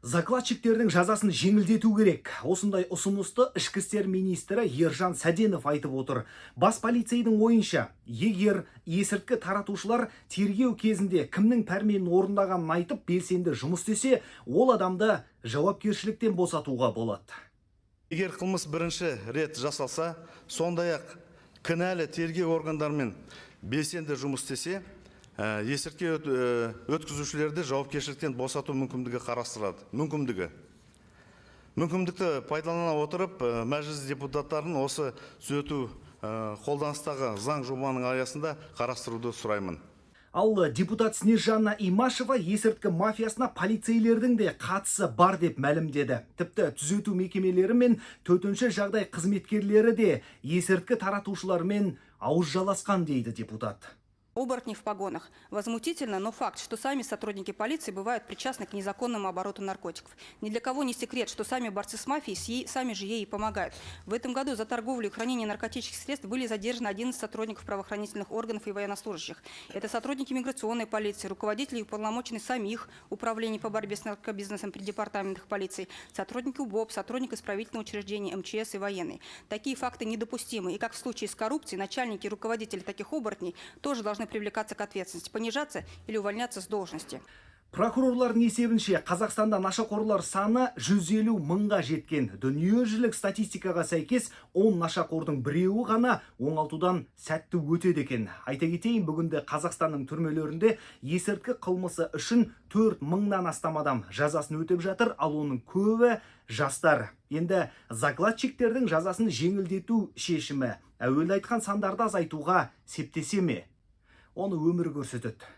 Закладчиктердің жазасын жеңілдету керек. Осындай ұсынысты ішкі істер министрі Ержан Сәденов айтып отыр. Бас полицейдің ойынша, егер есірткі таратушылар тергеу кезінде кімнің пәрменін орындағанын айтып, белсенді жұмыс істесе, ол адамды жауапкершіліктен босатуға болады. Егер қылмыс бірінші рет жасалса, сондай ақ кінәлі тергеу органдарымен белсенді жұмыс істесе, есірткі өткізушілерді жауапкершіліктен босату мүмкіндігі қарастырылады. Мүмкіндікті пайдалана отырып, Мәжіліс депутаттарын осы түзету қолданыстағы заң жобаның аясында қарастыруды сұраймын. Ал депутат Снежанна Имашева есірткі мафиясына полицейлердің де қатысы бар деп мәлімдеді. Тіпті түзету мекемелері мен төтенше жағдай қызметкерлері де есірткі таратушылармен ауыз жаласқан, дейді депутат. Оборотни в погонах. Возмутительно, но факт, что сами сотрудники полиции бывают причастны к незаконному обороту наркотиков. Ни для кого не секрет, что сами борцы с мафией сами же ей и помогают. В этом году за торговлю и хранение наркотических средств были задержаны 11 сотрудников правоохранительных органов и военнослужащих. Это сотрудники миграционной полиции, руководители и уполномоченные самих управлений по борьбе с наркобизнесом при департаментах полиции, сотрудники УБОП, сотрудники исправительного учреждения, МЧС и военные. Такие факты недопустимы. И, как в случае с коррупцией, начальники и руководители таких оборотней тоже должны привлекаться к ответственности, понижаться или увольняться с должности. Прокурорлардың есебінше, Қазақстанда нашақорлар саны 150 мыңға жеткен. Дүниежүзілік статистикаға сәйкес, 10 нашақордың біреуі ғана оңалтудан сәтті өтеді екен. Айта кетейін, бүгінде Қазақстанның түрмелерінде есірткі қылмысы үшін 4 мыңнан астам адам жазасын өтеп жатыр, ал оның көбі жастар. Енді закладчиктердің жазасын жеңілдету шешімі әуелі айтқан сандарды азайтуға септесе ме? Оны өмір көрсетеді.